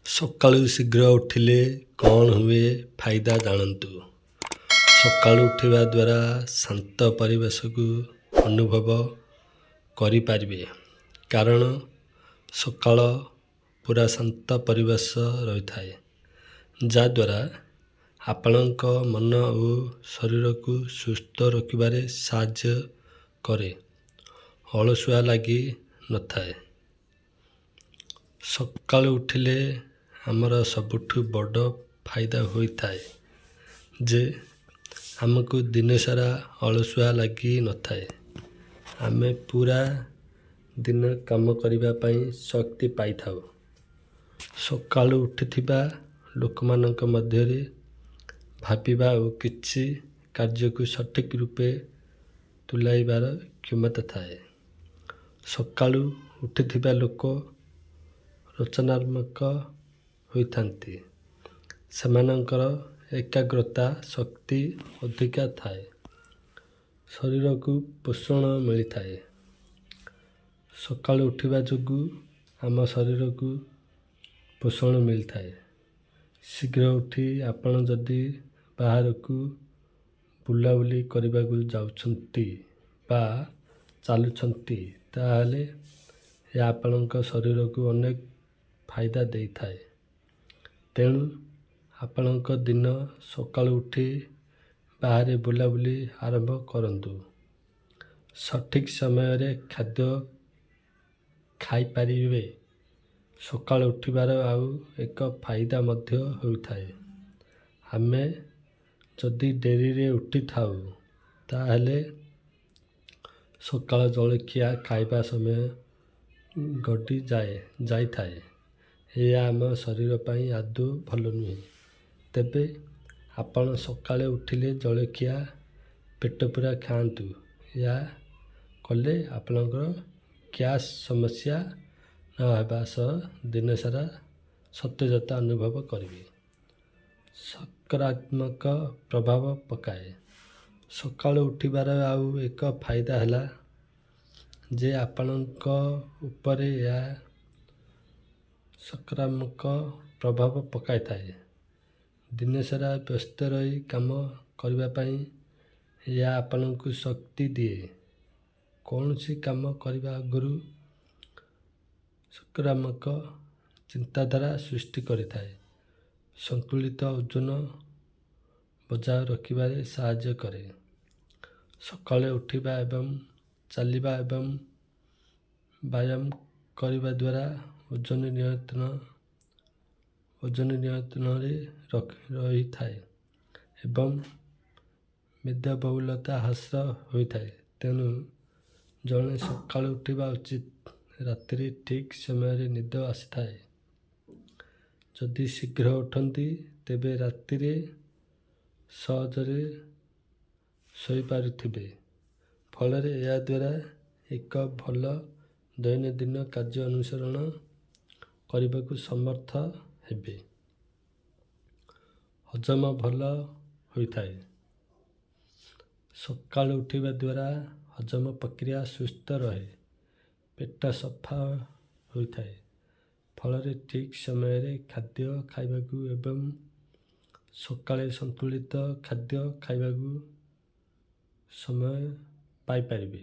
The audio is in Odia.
ସକାଳୁ ଶୀଘ୍ର ଉଠିଲେ କ'ଣ ହୁଏ ଫାଇଦା ଜାଣନ୍ତୁ। ସକାଳୁ ଉଠିବା ଦ୍ୱାରା ଶାନ୍ତ ପରିବେଶକୁ ଅନୁଭବ କରିପାରିବେ। କାରଣ ସକାଳ ପୁରା ଶାନ୍ତ ପରିବେଶ ରହିଥାଏ, ଯାହାଦ୍ୱାରା ଆପଣଙ୍କ ମନ ଓ ଶରୀରକୁ ସୁସ୍ଥ ରଖିବାରେ ସାହାଯ୍ୟ କରେ। ଅଳସୁଆ ଲାଗି ନଥାଏ। ସକାଳୁ ଉଠିଲେ ଆମର ସବୁଠୁ ବଡ଼ ଫାଇଦା ହୋଇଥାଏ ଯେ ଆମକୁ ଦିନସାରା ଅଳସୁଆ ଲାଗି ନଥାଏ। ଆମେ ପୁରା ଦିନ କାମ କରିବା ପାଇଁ ଶକ୍ତି ପାଇଥାଉ। ସକାଳୁ ଉଠୁଥିବା ଲୋକମାନଙ୍କ ମଧ୍ୟରେ ଭାବିବା ଓ କିଛି କାର୍ଯ୍ୟକୁ ସଠିକ୍ ରୂପେ ତୁଲାଇବାର କ୍ଷମତା ଥାଏ। ସକାଳୁ ଉଠୁଥିବା ଲୋକ ରଚନାତ୍ମକ ହୋଇଥାନ୍ତି। ସେମାନଙ୍କର ଏକାଗ୍ରତା ଶକ୍ତି ଅଧିକା ଥାଏ। ଶରୀରକୁ ପୋଷଣ ମିଳିଥାଏ। ସକାଳୁ ଉଠିବା ଯୋଗୁଁ ଆମ ଶରୀରକୁ ପୋଷଣ ମିଳିଥାଏ। ଶୀଘ୍ର ଉଠି ଆପଣ ଯଦି ବାହାରକୁ ବୁଲାବୁଲି କରିବାକୁ ଯାଉଛନ୍ତି ବା ଚାଲୁଛନ୍ତି, ତାହେଲେ ଏହା ଆପଣଙ୍କ ଶରୀରକୁ ଅନେକ ଫାଇଦା ଦେଇଥାଏ। ତେଣୁ ଆପଣଙ୍କ ଦିନ ସକାଳୁ ଉଠି ବାହାରେ ବୁଲାବୁଲି ଆରମ୍ଭ କରନ୍ତୁ। ସଠିକ୍ ସମୟରେ ଖାଦ୍ୟ ଖାଇପାରିବେ। ସକାଳୁ ଉଠିବାର ଆଉ ଏକ ଫାଇଦା ମଧ୍ୟ ହୋଇଥାଏ। ଆମେ ଯଦି ଡେରିରେ ଉଠିଥାଉ, ତାହେଲେ ସକାଳ ଜଳଖିଆ ଖାଇବା ସମୟ ଗଡ଼ି ଯାଇଥାଏ। ଏହା ଆମ ଶରୀର ପାଇଁ ଆଦୌ ଭଲ ନୁହେଁ। ତେବେ ଆପଣ ସକାଳେ ଉଠିଲେ ଜଳଖିଆ ପେଟପୂରା ଖାଆନ୍ତୁ। ଏହା କଲେ ଆପଣଙ୍କର ଗ୍ୟାସ୍ ସମସ୍ୟା ନ ହେବା ସହ ଦିନସାରା ସତେଜତା ଅନୁଭବ କରିବେ। ସକାରାତ୍ମକ ପ୍ରଭାବ ପକାଏ। ସକାଳୁ ଉଠିବାର ଆଉ ଏକ ଫାଇଦା ହେଲା ଯେ ଆପଣଙ୍କ ଉପରେ ଏହା ସକାରାତ୍ମକ ପ୍ରଭାବ ପକାଇଥାଏ। ଦିନସାରା ବ୍ୟସ୍ତ ରହି କାମ କରିବା ପାଇଁ ଏହା ଆପଣଙ୍କୁ ଶକ୍ତି ଦିଏ। କୌଣସି କାମ କରିବା ଆଗରୁ ସକାରାତ୍ମକ ଚିନ୍ତାଧାରା ସୃଷ୍ଟି କରିଥାଏ। ସନ୍ତୁଳିତ ଓଜନ ବଜାୟ ରଖିବାରେ ସାହାଯ୍ୟ କରେ। ସକାଳେ ଉଠିବା ଏବଂ ଚାଲିବା ଏବଂ ବ୍ୟାୟାମ କରିବା ଦ୍ୱାରା ଓଜନ ନିୟନ୍ତ୍ରଣରେ ରହିଥାଏ ଏବଂ ମେଦବହୁଳତା ହ୍ରାସ ହୋଇଥାଏ। ତେଣୁ ଜଣେ ସକାଳୁ ଉଠିବା ଉଚିତ। ରାତିରେ ଠିକ୍ ସମୟରେ ନିଦ ଆସିଥାଏ। ଯଦି ଶୀଘ୍ର ଉଠନ୍ତି, ତେବେ ରାତିରେ ସହଜରେ ଶୋଇପାରୁଥିବେ। ଫଳରେ ଏହାଦ୍ୱାରା ଏକ ଭଲ ଦୈନନ୍ଦିନ କାର୍ଯ୍ୟ ଅନୁସରଣ କରିବାକୁ ସମର୍ଥ ହେବେ। ହଜମ ଭଲ ହୋଇଥାଏ। ସକାଳୁ ଉଠିବା ଦ୍ୱାରା ହଜମ ପ୍ରକ୍ରିୟା ସୁସ୍ଥ ରହେ। ପେଟ ସଫା ହୋଇଥାଏ। ଫଳରେ ଠିକ୍ ସମୟରେ ଖାଦ୍ୟ ଖାଇବାକୁ ଏବଂ ସକାଳେ ସନ୍ତୁଳିତ ଖାଦ୍ୟ ଖାଇବାକୁ ସମୟ ପାଇପାରିବେ।